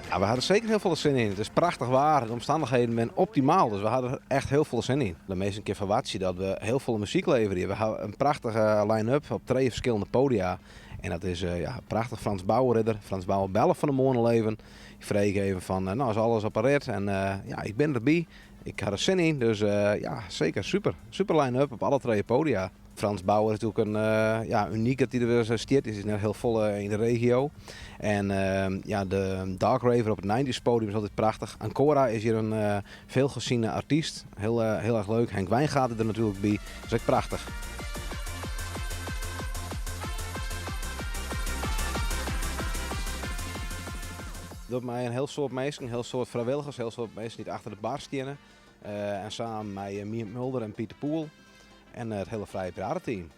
Ja, we ha der seker hiel folle sin yn. It is prachtich waar, de omstannichheden binne optimaal, dus we ha der echt hiel folle sin yn. De minsken kinne ferwachtsje dat we hiel folle muzyk leverje. We ha in prachtige line-up op trije ferskillende podia. En dat is ja, prachtich. Frans Bauer is der, Frans Bauer belle fan 'e moarn al even. Ik frege even fan, no is alles op 'e rit? En ja, ik bin derby. Ik ha der sin yn, dus ja, seker super. Super line-up op alle trije podia. Frans Bauer is natuerlik in, ja, unyk dat hy der wer stiet. Hy is net hiel folle yn de regio. En ja, de Dark Raver op it Nineties podium is altyd prachtich. Ancora is hjir in veel geziene artyst. Heel, heel erg leuk. Henk Wijngaard is der natuerlik by. Dat is ek prachtich. Docht mei in hiel soad minsken, in hiel soad frijwilligers, in hiel soad minsken dy't achter de bar steane. En samen mei Mient Mulder en Pieter Poel en it hiele Frije Piratenteam.